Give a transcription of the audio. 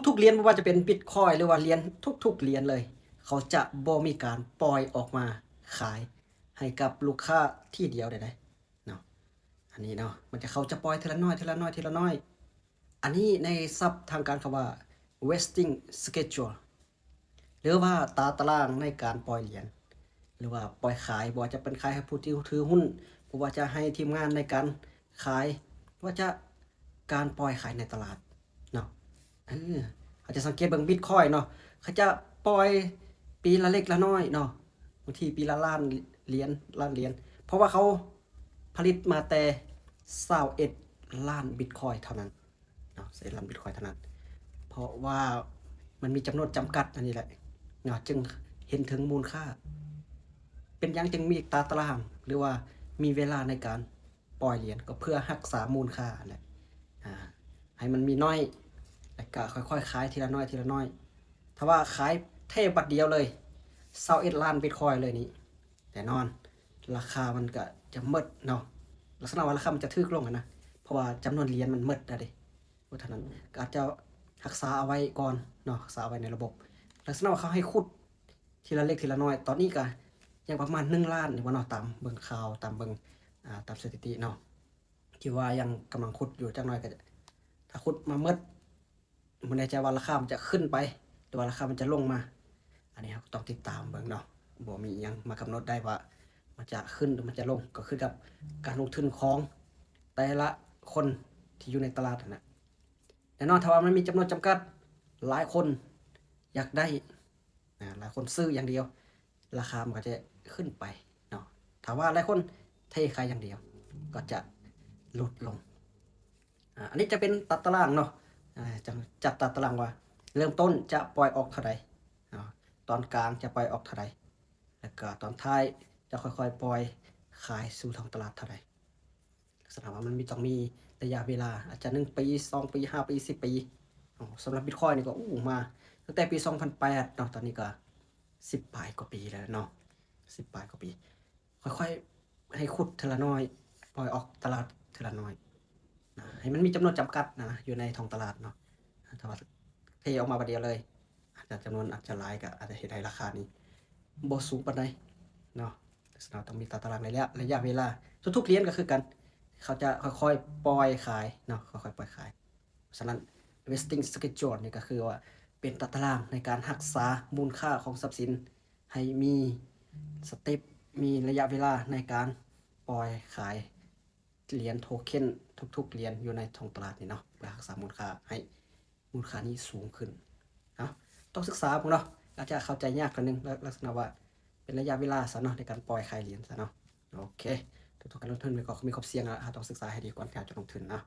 ທຸກໆຫຼຽນ ບໍ່ວ່າຈະເປັນບິດຄອຍ ຫຼືວ່າຫຼຽນທຸກໆຫຼຽນເລີຍ ເຂົາຈະບໍ່ມີການປ່ອຍອອກມາຂາຍໃຫ້ກັບລູກຄ້າທີດຽວໃດໆເນາະ. ອັນນີ້ເນາະ ມັນຈະ ເຂົາຈະປ່ອຍເທື່ອລະໜ້ອຍ ເທື່ອລະໜ້ອຍ ເທື່ອລະໜ້ອຍ. ອັນນີ້ໃນສັບທາງການເຂົາວ່າ vesting schedule ຫຼືວ່າຕາຕະລາງໃນການປ່ອຍຫຼຽນ ຫຼືວ່າປ່ອຍຂາຍ ບໍ່ວ່າຈະເປັນຂາຍໃຫ້ຜູ້ທີ່ຖືຫຸ້ນ ບໍ່ວ່າຈະໃຫ້ທີມງານໃນການຂາຍ ບໍ່ວ່າຈະການປ່ອຍຂາຍໃນຕະຫຼາດເນາະ. ເອີ ເຮົາຈະສັງເກດເບິ່ງບິດຄອຍເນາະ ເຂົາຈະປ່ອຍປີລະເລັກລະນ້ອຍເນາະ ບາງທີປີລະລ້ານຫຼຽນ ລ້ານຫຼຽນ ເພາະວ່າເຂົາຜະລິດມາແຕ່ຊາວເອັດລ້ານບິດຄອຍເທົ່ານັ້ນເນາະ ຊາວເອັດລ້ານບິດຄອຍເທົ່ານັ້ນ ເພາະວ່າມັນມີຈຳນວນຈຳກັດ ອັນນີ້ແຫຼະເນາະ ຈຶ່ງເຫັນເຖິງມູນຄ່າ. ເປັນຫຍັງຈຶ່ງມີຕາຕະລາງ ຫຼືວ່າມີເວລາໃນການປ່ອຍຫຼຽນ ກໍເພື່ອຮັກສາມູນຄ່າຫັ້ນແຫຼະ ອາ ໃຫ້ມັນມີໜ້ອຍ ແລ້ວກະຄ່ອຍໆຂາຍທີລະໜ້ອຍ ທີລະໜ້ອຍ. ຖ້າວ່າຂາຍເທບາດດຽວເລີຍ ຊາວເອັດລ້ານບິດຄອຍເລີຍນີ້ ແນ່ນອນລາຄາມັນກະຈະໝົດເນາະ ລັກສະນະວ່າລາຄາມັນຈະຖືກລົງຫັ້ນນະ ເພາະວ່າຈຳນວນຫຼຽນມັນໝົດແລ້ວເດ້. ເພາະສະນັ້ນກໍອາດຈະຮັກສາເອົາໄວ້ກ່ອນເນາະ ຮັກສາເອົາໄວ້ໃນລະບົບ. ລັກສະນະວ່າເຂົາໃຫ້ຂຸດທີລະເລັກທີລະນ້ອຍ ຕອນນີ້ກະຍັງປະມານໜຶ່ງລ້ານຢູ່ບໍ່ເນາະ ຕາມເບິ່ງຂ່າວ ຕາມເບິ່ງ ອາ ຕາມສະຖິຕິເນາະ ທີ່ວ່າຍັງກຳລັງຂຸດຢູ່. ຈັກໜ້ອຍກໍ ຖ້າຂຸດມາໝົດ ບໍ່ແນ່ໃຈວ່າລາຄາມັນຈະຂຶ້ນໄປ ຫຼືວ່າລາຄາມັນຈະລົງມາ ອັນນີ້ເຮົາກໍຕ້ອງຕິດຕາມເບິ່ງເນາະ ບໍ່ມີອີ່ຫຍັງມາກຳນົດໄດ້ວ່າມັນຈະຂຶ້ນ ຫຼືມັນຈະລົງ ກໍຂຶ້ນກັບການລົງທຶນຂອງແຕ່ລະຄົນທີ່ຢູ່ໃນຕະຫຼາດຫັ້ນນະ. ແນ່ນອນ ຖ້າວ່າມັນມີຈຳນວນຈຳກັດ ຫຼາຍຄົນຢາກໄດ້ ອາ ຫຼາຍຄົນຊື້ຢ່າງດຽວ ລາຄາມັນກໍຈະຂຶ້ນໄປເນາະ ຖ້າວ່າຫຼາຍຄົນເທຂາຍຢ່າງດຽວ ກໍຈະຫຼຸດລົງ. ອາ ອັນນີ້ຈະເປັນຕາຕະລາງເນາະ ອາ ຈັດຕາຕະລາງວ່າເລີ່ມຕົ້ນຈະປ່ອຍອອກເທົ່າໃດເນາະ ຕອນກາງຈະປ່ອຍອອກເທົ່າໃດ ແລ້ວກໍຕອນທ້າຍຈະຄ່ອຍໆປ່ອຍຂາຍສູ່ທ້ອງຕະຫຼາດເທົ່າໃດ. ລັກສະນະວ່າມັນມີ ຕ້ອງມີໄລຍະເວລາ ອາດຈະໜຶ່ງປີ ສອງປີ ຫ້າປີ ສິບປີເນາະ. ສຳລັບບິດຄອຍນີ້ກໍ ໂອ້ ມາຕັ້ງແຕ່ປີສອງພັນແປດເນາະ ຕອນນີ້ກໍສິບປາຍກວ່າປີແລ້ວເນາະ ສິບປາຍກວ່າປີ. ຄ່ອຍໆໃຫ້ຂຸດເທື່ອລະໜ້ອຍ ປ່ອຍອອກຕະຫຼາດເທື່ອລະໜ້ອຍນະ ໃຫ້ມັນມີຈຳນວນຈຳກັດນະ ຢູ່ໃນທ້ອງຕະຫຼາດເນາະ. ຖ້າວ່າເທອອກມາບາດດຽວເລີຍ ອາດຈະ ຈຳນວນອາດຈະຫຼາຍ ກໍອາດຈະເຮັດໃຫ້ລາຄານີ້ບໍ່ສູງປານໃດເນາະ. ສະນັ້ນຕ້ອງມີຕາຕະລາງໄລຍະ ໄລຍະເວລາ ທຸກໆຫຼຽນກໍຄືກັນ ເຂົາຈະຄ່ອຍໆປ່ອຍຂາຍເນາະ ຄ່ອຍໆປ່ອຍຂາຍ. ສະນັ້ນ vesting schedule ນີ້ກໍຄືວ່າເປັນຕາຕະລາງໃນການຮັກສາມູນຄ່າຂອງຊັບສິນ ໃຫ້ມີສະເຕັບ ມີໄລຍະເວລາໃນການປ່ອຍຂາຍຫຼຽນໂທເຄັນທຸກໆຫຼຽນຢູ່ໃນທ້ອງຕະຫຼາດນີ້ເນາະ ເພື່ອຮັກສາມູນຄ່າໃຫ້ມູນຄ່ານີ້ສູງຂຶ້ນ. ເນາະ ຕ້ອງສຶກສາເບິ່ງເນາະ ອາດຈະເຂົ້າໃຈຍາກໜ້ອຍໜຶ່ງ ລັກສະນະວ່າເປັນໄລຍະເວລາຊະເນາະ ໃນການປ່ອຍຂາຍຫຼຽນຊະເນາະ. ໂອເຄ ທຸກໆການລົງທຶນມັນກໍມີຄວາມສ່ຽງ ເຮົາຕ້ອງສຶກສາໃຫ້ດີກ່ອນທີ່ເຮົາຈະລົງທຶນເນາະ.